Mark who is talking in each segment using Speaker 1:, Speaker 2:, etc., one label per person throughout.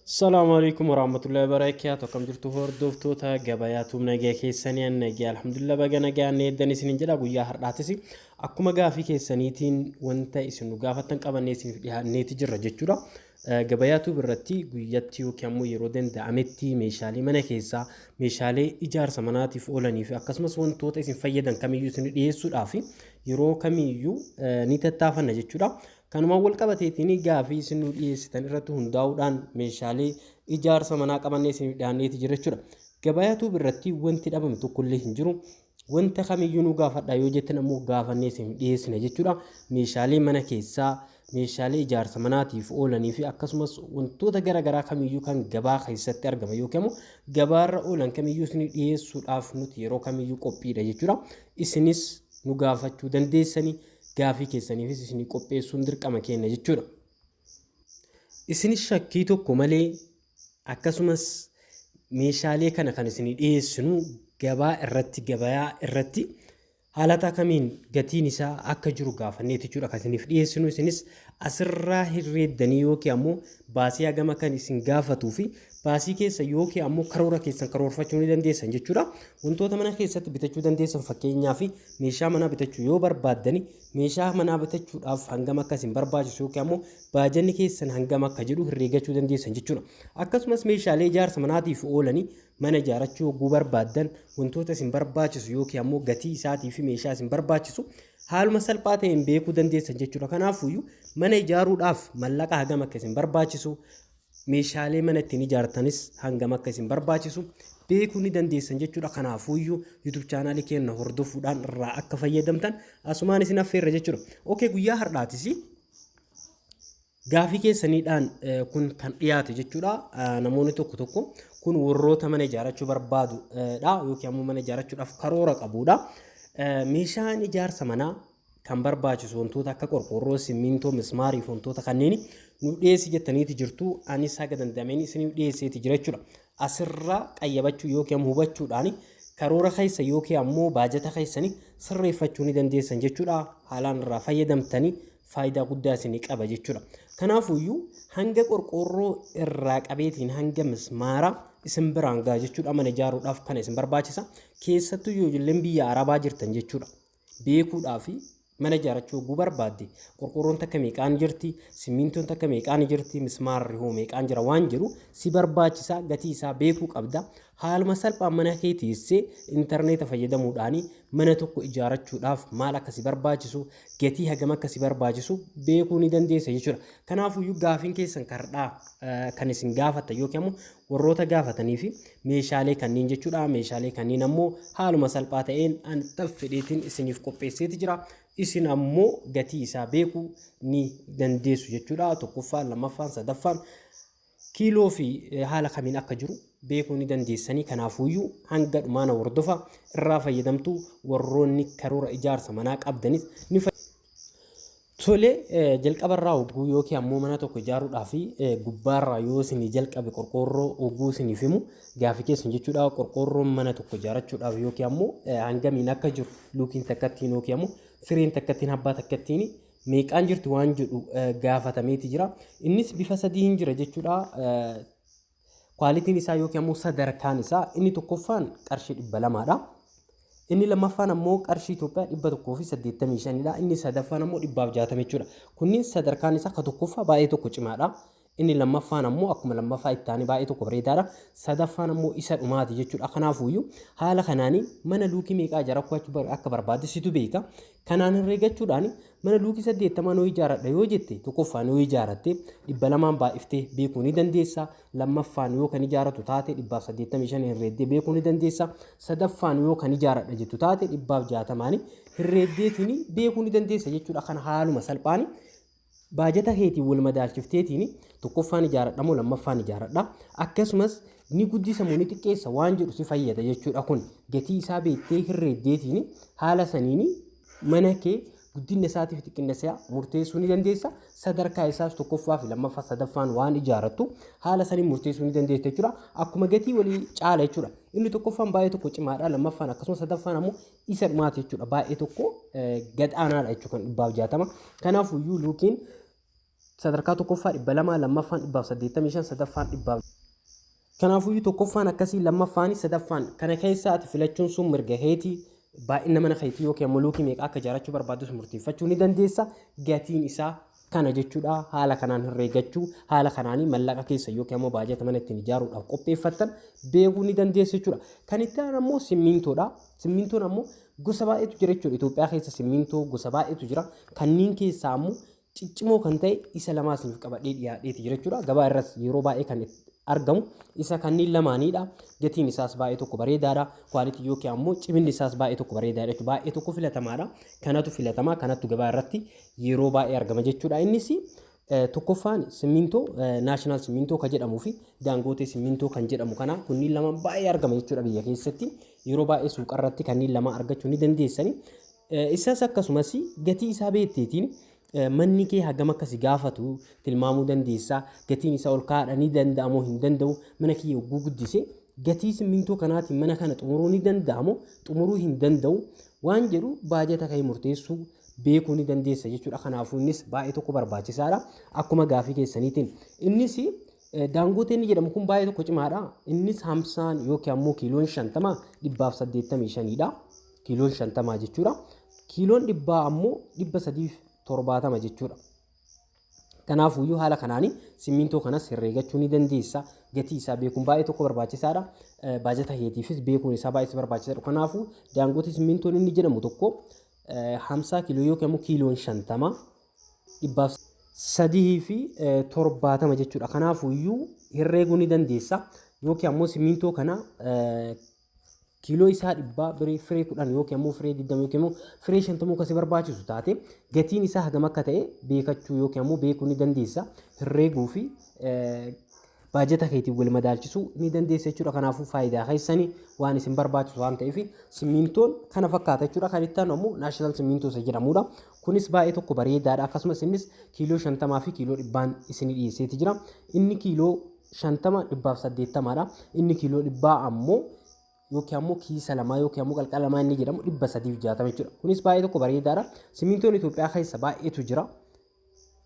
Speaker 1: Salaamu alaikum warahmatullahi wabarakatuh. Akkam jirtu hordoftoota gabayaa tuub nagaa keessanii an nagaa alhamdulillah baga nagaa needdan isinin jedha. Guyyaa har'aatis akkuma gaafii keessaniitiin wanta isin nu gaafattan qabannee isiniif dhiyaanneeti jirra jechuudha. Gabayaa tuub irratti guyyatti yookiin ammoo yeroo danda'ametti meeshaalee mana keessaa, meeshaalee ijaarsa manaatiif oolanii fi akkasumas wantoota isin fayyadan kamiyyuu isin dhiyeessuudhaaf yeroo kamiyyuu ni tattaafanna jechuudha. Kanumaan wal qabateetiin gaafii isin nu dhiyeessitan irratti hundaa'uudhaan meeshaalee ijaarsa manaa qabannee isiniif dhiyaanneeti jira jechuudha. Gabayaa tuub irratti wanti dhabame tokkollee hin jiru. Wanta kamiyyuu nu gaafadha yoo jettan ammoo gaafannee isiniif dhiyeessina jechuudha. Meeshaalee mana keessaa, meeshaalee ijaarsa manaatiif oolanii fi akkasumas wantoota garaagaraa kamiyyuu kan gabaa keessatti argaman yookiin ammoo gabaarra oolan kamiyyuu isinii dhiyeessuudhaaf nuti yeroo kamiyyuu qophiidha jechuudha. Isinis nu gaafachuu dandeessanii, gaafii keessaniifis isinii qopheessuun dirqama keenya jechuudha. Isinis shakkii tokko malee akkasumas meeshaalee kana kan isinii dhiyeessinu gabaa irratti gabayaa irratti haalata kamiin gatiin isaa akka jiru gaafanneeti jechuudha kan isiniif dhiyeessinu. Isinis asirraa herreeddanii yookiin ammoo baasii hagama kan isin gaafatuu fi baasii keessa yookiin ammoo karoora keessan karoorfachuu ni dandeessan jechuudha. Wantoota mana keessatti bitachuu dandeessan, fakkeenyaa fi meeshaa manaa bitachuu yoo barbaaddani, meeshaa manaa bitachuudhaaf hangam akka isin barbaachisu yookiin ammoo baajanni keessan hangam akka jedhu herreegachuu dandeessan jechuudha. Akkasumas meeshaalee ijaarsa manaatiif oolanii mana ijaarachuu yogguu barbaaddan wantoota isin barbaachisu yookiin ammoo gatii isaatii fi meeshaa isin barbaachisu haaluma salphaa ta'een beekuu dandeessan jechuudha. Kanaafuyyuu mana ijaaruudhaaf mallaqa hagam akka isin barbaachisu, meeshaalee mana ittiin ijaartanis hangam akka isin barbaachisu beekuu ni dandeessan jechuudha. Kanaafuyyuu YouTube chaanaalii keenya hordofuudhaan irraa akka fayyadamtan asumaan isin affeerra jechuudha. Okay, guyyaa har'aatis gaafii keessaniidhaan kun kan dhiyaate jechuudha. Namoonni tokko tokko kun warroota mana ijaarachuu barbaadudha yookiin ammoo mana ijaarachuudhaaf karoora qabudha. Meeshaan ijaarsa manaa kan barbaachisu wantoota akka qorqoorroo, simmintoo, mismaarii fi wantoota kanneen nu dhiyeessi jettaniiti jirtu. Anis haga danda'ameen isiniif dhiyeesseeti jira jechuudha. Asirraa qayyabachuu yookiin ammoo hubachuudhaan karoora keessa yookiin ammoo baajata keessanii sirreeffachuu ni dandeessan jechuudha. Haalaan irraa fayyadamtanii faayidaa guddaa isinii qaba jechuudha. Kanaafuyyuu hanga qorqoorroo irraa qabeetiin hanga mismaara isin biraan gaha jechuudha. Mana ijaaruudhaaf kana isin barbaachisa. Keessattuu yoo ijoolleen biyya Arabaa jirtan jechuudha. Beekuudhaaf mana ijaarachuu yogguu barbaadde qorqoorroon takka meeqaan jirti, simmintoon takka meeqaan jirti, mismaarri hoo meeqaan jira waan jedhu si barbaachisa, gatii isaa beekuu qabda. Haaluma salphaan mana kee teessee intarneeta fayyadamuudhaan mana tokko ijaarachuudhaaf maal akka si barbaachisu, gatii hagam akka si barbaachisu beekuu ni dandeessa jechuudha. Kanaafuyyuu gaafiin keessan kardhaa kan isin gaafattan yookiin ammoo warroota gaafatanii fi meeshaalee kanneen jechuudha. Meeshaalee kanneen ammoo haaluma salphaa ta'een an fedheetiin isiniif qopheesseeti jira. Isin ammoo gatii isaa beekuu ni dandeessu jechuudha. Tokkoffaan, lammaffaan, sadaffaan kiiloo fi haala kamiin akka jiru beekuu ni dandeessanii. Kanaafuyyuu hanga dhumaana hordofa, irraa fayyadamtu. Warroonni karoora ijaarsa manaa qabdanis ni Tole, jalqabarraa hogguu yookiin ammoo mana tokko ijaaruudhaaf gubbaarraa yoo isinii jalqabe qorqoorroo hogguu isiniif himu gaafii keessan jechuudha. Qorqoorroon mana tokko ijaarachuudhaaf yookiin ammoo hangamiin akka jiru, luukiin takkattiin yookiin ammoo fireen takkattiin abbaa takkattiin meeqaan jirti waan jedhu gaafatameeti jira. Innis bifa sadii hin jira jechuudha. Kwaalitiin isaa yookiin ammoo sadarkaan isaa inni tokkoffaan qarshii 200dha. Inni lammaffaan ammoo qarshii Itoophiyaa 185dha. Inni sadaffaan ammoo 160 jechuudha. Kunniin sadarkaan isaa ka tokkoffaa baay'ee tokko cimaadha. Inni lammaffaan ammoo akkuma lammaffaa itti aanee baay'ee tokko bareedaadha. Sadaffaan ammoo isa dhumaati jechuudha. Kanaafuyyuu haala kanaanii mana luukii meeqaa ijaarachuu akka barbaadde situ beeka. Kanaan herreegachuudhaan mana luukii 80 noo ijaaradha yoo jette, tokkoffaan yoo ijaaratte 200n baay'iftee beekuu ni dandeessa. Lammaffaan yoo kan ijaaratu taate 185 herreeddee beekuu ni dandeessa. Sadaffaan yoo kan ijaaradha jettu taate 160n herreeddeetiin beekuu ni dandeessa jechuudha. Kana haaluma salphaan baajata keetiin wal madaalchifteetiin tokkoffaan ijaaradha moo lammaffaan ijaaradha, akkasumas ni guddisa moo ni xiqqeessa waan jedhu si fayyada jechuudha. Kun gatii isaa beektee herreeddeetiin haala saniin mana kee guddina isaatiif xiqqina isaa murteessuu ni dandeessa. Sadarkaa isaas tokkoffaa fi lammaffaa sadaffaan waan ijaarattu haala saniin murteessuu ni dandeessa jechuudha. Akkuma gatii walii caala jechuudha. Inni tokkoffaan baay'ee tokko cimaadha, lammaffaan akkasuma, sadaffaan ammoo isa dhumaati jechuudha. Baay'ee tokko gad aanaadha jechuudha kan 160. Kanaafuyyuu luukiin Sadarkaa tokkoffaa 200, lammaffaan 185, sadaffaan 100. Kanaafuyyuu tokkoffaan akkasii, lammaffaan, sadaffaan kana keessaa ati filachuun sun mirga keetii, baay'ina mana keetii yookiin ammoo luukii meeqa akka ijaarrachuu barbaadus murteeffachuu ni dandeessa. Gatiin isaa kana jechuudha. Haala kanaan herreeggachuu, haala kanaanii mallaqa keessa yookiin ammoo baajata mana ittiin ijaaruudhaaf qopheeffattan beekuu ni dandeessa jechuudha. Kan itti aanu ammoo simmintoodha. Simmintoon ammoo gosa baay'eetu jira jechuudha. Itoophiyaa keessa simmintoo gosa baay'eetu jira. Kanneen keessaa ammoo ciccimoo kan ta'e isa lamaa isiniif qabadhee dhiyaadheeti jira jechuudha. Gabaa irras yeroo baay'ee kan argamu isa kanneen lamaaniidha. Gatiin isaas baay'ee tokko bareedaadha. Quality yookiin ammoo ciminni isaas baay'ee tokko bareedaadha jechuudha. Baay'ee tokko filatamaadha. Kanatu filatamaa, kanatu gabaa irratti yeroo baay'ee argama jechuudha. Innis tokkoffaan simmintoo National simmintoo kan jedhamuu fi Daangootee simmintoo kan jedhamu kana, kunniin lamaan baay'ee argama jechuudha biyya keessatti. Yeroo baay'ee suuqarratti kanneen lama argachuu ni dandeessani. Isas akkasumas gatii isaa beekteetiin manni kee hagam akka si gaafatu tilmaamuu dandeessa. Gatiin isaa ol ka'aadha ni danda'amoo hin danda'u? Mana kiyya yogguu guddise gatii simmintoo kanaatiin mana kana xumuruu ni danda'amoo xumuruu hin danda'u waan jedhu baajata kee murteessuu beekuu ni dandeessa jechuudha. Kanaafuu innis baay'ee tokko barbaachisaadha. Akkuma gaafii keessaniitiin. Innis Daangootee inni jedhamu kun baay'ee tokko cimaadha. Innis 50 yookiin ammoo kiiloon 50 185dha. Kiiloon 50 jechuudha. Kiiloon 100 ammoo 370 jechuudha. Kanaafuyyuu haala kanaanii simmintoo kanas herreegachuu ni dandeessa. Gatii isaa beekuun baay'ee tokko barbaachisaadha. Baajata keetiifis beekuun isaa baay'ee barbaachisaadha. Kanaafuu Daangootee simmintoon inni jedhamu tokko 50 kiiloo yookiin ammoo kiiloon 50 370 jechuudha. Kanaafuyyuu herreeguu ni dandeessa. Yookiin ammoo simmintoo kana kiiloo isaa 100 biree firee 10 yookiin ammoo firee 20 yookiin ammoo firee 50 akkasii barbaachisu taate gatiin isaa hagam akka ta'e beekachuu yookiin ammoo beekuu ni dandeessa. Herreeguu fi baajata keetiin wal madaalchisuu ni dandeessa jechuudha. Kanaafuu faayidaa keessanii waan isin barbaachisu waan ta'eef simmintoon kana fakkaata jechuudha. Kan itti aanu ammoo National simmintoo isa jedhamudha. Kunis baay'ee tokko bareedaadha. Akkasumas innis kiiloo 50 fi kiiloo 100n isinii dhiyeesseeti jira. Inni kiiloo 50 180dha. Inni kiiloo 100 ammoo yookiin ammoo kiisa lamaa yookiin ammoo qalqala lamaa inni jedhamu 360 jechuudha. Kunis baay'ee tokko bareedaadha. Simmintoon Itoophiyaa keessa baay'eetu jira.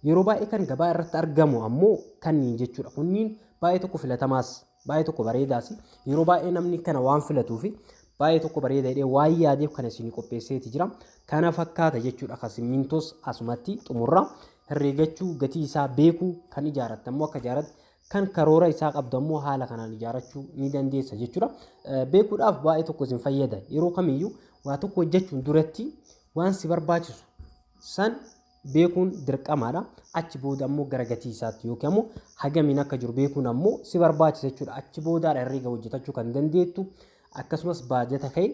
Speaker 1: Yeroo baay'ee kan gabaa irratti argamu ammoo kanniin jechuudha. Kunniin baay'ee tokko filatamaas, baay'ee tokko bareedaas. Yeroo baay'ee namni kana waan filatuu fi baay'ee tokko bareeda jedhee waan yaadeef kana isinii qopheesseeti jira. Kana fakkaata jechuudha. Kan simmintoos asumatti xumurra. Herreegachuu, gatii isaa beekuu, kan ijaarratte ammoo akka ijaarratte, kan karoora isaa qabdu ammoo haala kanaan ijaarrachuu ni dandeessa jechuudha. Beekuudhaaf baay'ee tokko isin fayyada. Yeroo kamiyyuu waa tokko hojjechuun duratti waan si barbaachisu san beekuun dirqamaadha. Achi booda ammoo gara gatii isaatti yookiin ammoo hagamiin akka jiru beekuun ammoo si barbaachisa jechuudha. Achi boodaadha herreega hojjetachuu kan dandeettu, akkasumas baajata ka'e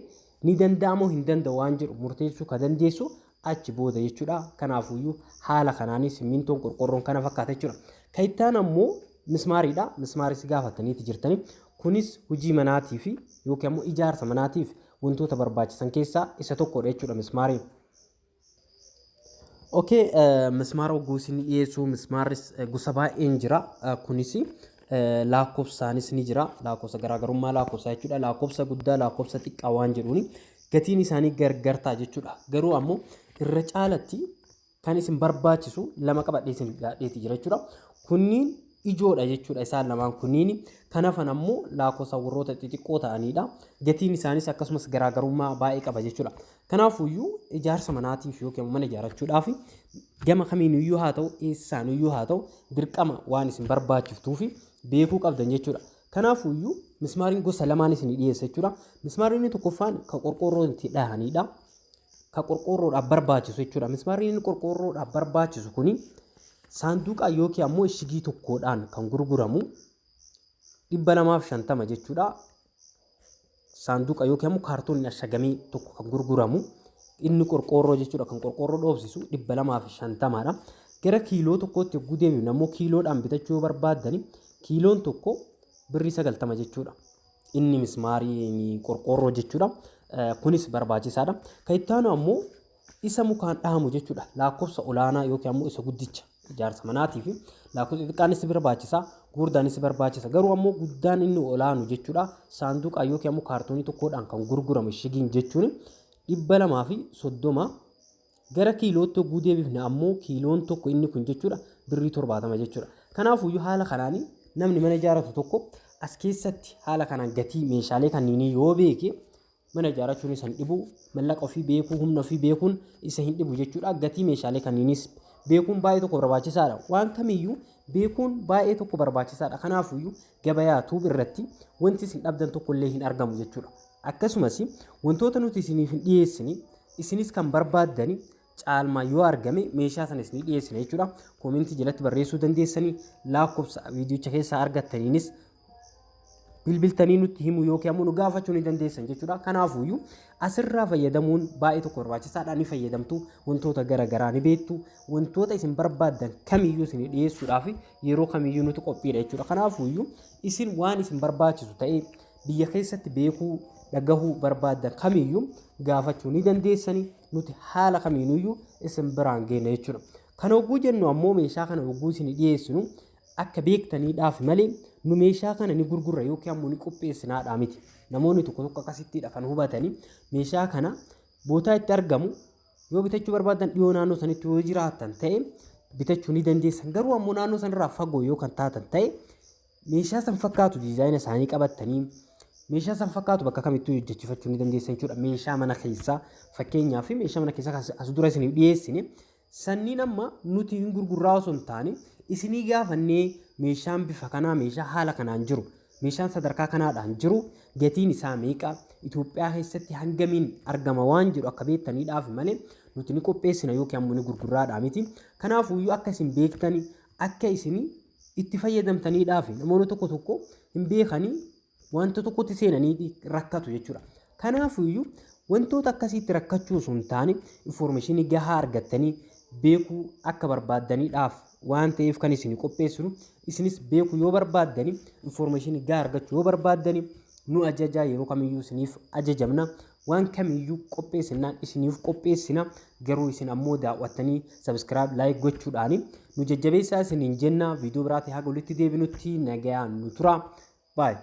Speaker 1: ni danda'amoo hin danda'u waan jedhu murteessuu kan dandeessu achi booda jechuudha. Kanaafuyyuu haala kanaanis simmintoon qorqorroon kana fakkaata jechuudha. Kan itti aanu ammoo mismaariidha. Mismaaris gaafataniiti jirtani. Kunis hojii manaatii fi yookiin ammoo ijaarsa manaatiif wantoota barbaachisan keessaa isa tokkodha jechuudha mismaariin. Okay, mismaara hogguu isin dhiyeessu mismaarris gosa baay'een jira. Kunis lakkoofsaanis ni jira. Lakkoofsa garaagarummaa lakkoofsaa jechuudha. Lakkoofsa guddaa, lakkoofsa xiqqaa waan jedhuuni gatiin isaanii gargar ta'a jechuudha. Garuu ammoo irra caalatti kan isin barbaachisu lama qabadhee isin dhiyaadheeti jira jechuudha. Kunniin ijoodha jechuudha isaan lamaan kunniin. Kan hafan ammoo lakkoofsa warroota xixiqqoo ta'anidha. Gatiin isaanis akkasumas garaagarummaa baay'ee qaba jechuudha. Kanaafuyyuu ijaarsa manaatiif yookiin mana ijaarrachuudhaaf gama kamiiniyyuu haa ta'u, eessaaniyyuu haa ta'u, dirqama waan isin barbaachiftuu fi beekuu qabdan jechuudha. Kanaafuyyuu mismaariin gosa lamaan isin dhiyeessa jechuudha. Mismaariin inni tokkoffaan kan qorqoorroo itti dhahanidha. Kan qorqoorroodhaaf barbaachisu jechuudha. Mismaariin inni qorqoorroodhaaf barbaachisu kuni saanduqa yookiin ammoo ishigii tokkodhaan kan gurguramu 250 jechuudha. Saanduqa yookiin ammoo kaartoonni ashagamee tokko kan gurguramu inni qorqoorroo jechuudha, kan qorqoorroo dhoofsisu 250dha. Gara kiiloo tokkootti yogguu deebinu ammoo kiiloodhaan bitachuu yoo barbaaddani kiiloon tokko birrii 90 jechuudha. Inni mismaarii qorqoorroo jechuudha. Kunis barbaachisaadha. Kan itti aanu ammoo isa mukaan dhahamu jechuudha. Lakkoofsa olaanaa yookiin ammoo isa guddicha ijaarsa manaatii fi lakkoofsa xixiqqaanis barbaachisa, gurguddaanis barbaachisa. Garuu ammoo guddaan inni olaanu jechuudha. Saanduqa yookiin ammoo kaartoonii tokkodhaan kan gurguramu ishigiin jechuun 230 Gara kiilootti hogguu deebifne ammoo kiiloon tokko inni kun jechuudha birrii 70 jechuudha. Kanaafuyyuu haala kanaan namni mana ijaarratu tokko as keessatti haala kanaan gatii meeshaalee kanneenii yoo beeke, mana ijaarrachuun isa hin dhibu, mallaqa ofii beekuu, humna ofii beekuun isa hin dhibu jechuudha. Gatii meeshaalee kanneeniis beekuun baay'ee tokko barbaachisaadha. Waan kamiyyuu beekuun baay'ee tokko barbaachisaadha. Kanaafuyyuu Gabayaa Tube irratti wanti isin dhabdan tokko illee hin argamu jechuudha. Akkasumas wantoota nuti isiniif hin dhiyeessine isinis kan barbaaddani caalmaa yoo argame meeshaa sana isinii dhiyeessina jechuudha. Koomentii jalatti barreessuu dandeessanii, lakkoofsa viidiyocha keessaa argattaniinis bilbiltanii nutti himuu yookiin ammoo nu gaafachuu ni dandeessan jechuudha. Kanaafuyyuu asirraa fayyadamuun baay'ee tokko barbaachisaadha. Ni fayyadamtu, wantoota gara garaa ni beektu, wantoota isin barbaaddan kamiyyuu isin dhiyeessuudhaaf yeroo kamiyyuu nuti qophiidha jechuudha. Kanaafuyyuu isin waan isin barbaachisu ta'ee biyya keessatti beekuu dhagahuu barbaaddan kamiyyuu gaafachuu ni dandeessani, nuti haala kamiinuyyuu isin biraan geenya jechuudha. Kana hogguu jennu ammoo meeshaa kana hogguu isin dhiyeessinu akka beektaniidhaaf malee nu meeshaa kana ni gurgurra yookiin ammoo ni qopheessinaadhaa miti. Namoonni tokko tokko akkasittiidha kan hubatanii. Meeshaa kana bootaa itti argamu yoo bitachuu barbaadan, dhiyoo naannoo sanitti yoo jiraattan ta'e bitachuu ni dandeessan. Garuu ammoo naannoo sanirraa fagoo yoo kan taatan ta'e, meeshaa san fakkaatu diizaayina isaanii qabattanii meeshaa san fakkaatu bakka kamittuu hojjechifachuu ni dandeessan jechuudha. Meeshaa mana keessaa, fakkeenyaaf meeshaa mana keessaa kan as dura isiniif dhiyeessine sanniin, amma nuti hin gurgurraa osoo hin taane isinii gaafannee, meeshaan bifa kanaa, meeshaa haala kanaan jiru, meeshaan sadarkaa kanaadhaan jiru gatiin isaa meeqa, Itoophiyaa keessatti hangamiin argama waan jedhu akka beektaniidhaaf malee nuti ni qopheessina yookiin ammoo ni gurgurraadhaa miti. Kanaafuyyuu akka isin beektanii, akka isin itti fayyadamtaniidhaaf. Namoonni tokko tokko hin beekanii wanta tokkotti seenanii rakkatu jechuudha. Kanaafuyyuu wantoota akkasiitti rakkachuu osoo hin taane infoormeeshinii gahaa argattanii beekuu akka barbaaddaniidhaaf waan ta'eef kan isin qopheessinu. Isinis beekuu yoo barbaaddani, infoormeeshinii gahaa argachuu yoo barbaaddani, nu ajajaa. Yeroo kamiyyuu isiniif ajajamna. Waan kamiyyuu qopheessinaan isiniif qopheessina. Garuu isin ammoo daawwattanii subscribe, like gochuudhaani nu jajjabeessaa isiniin jenna. Viidiyoo biraatii haga walitti deebinutti nagayaan nu tura. Baay'ee.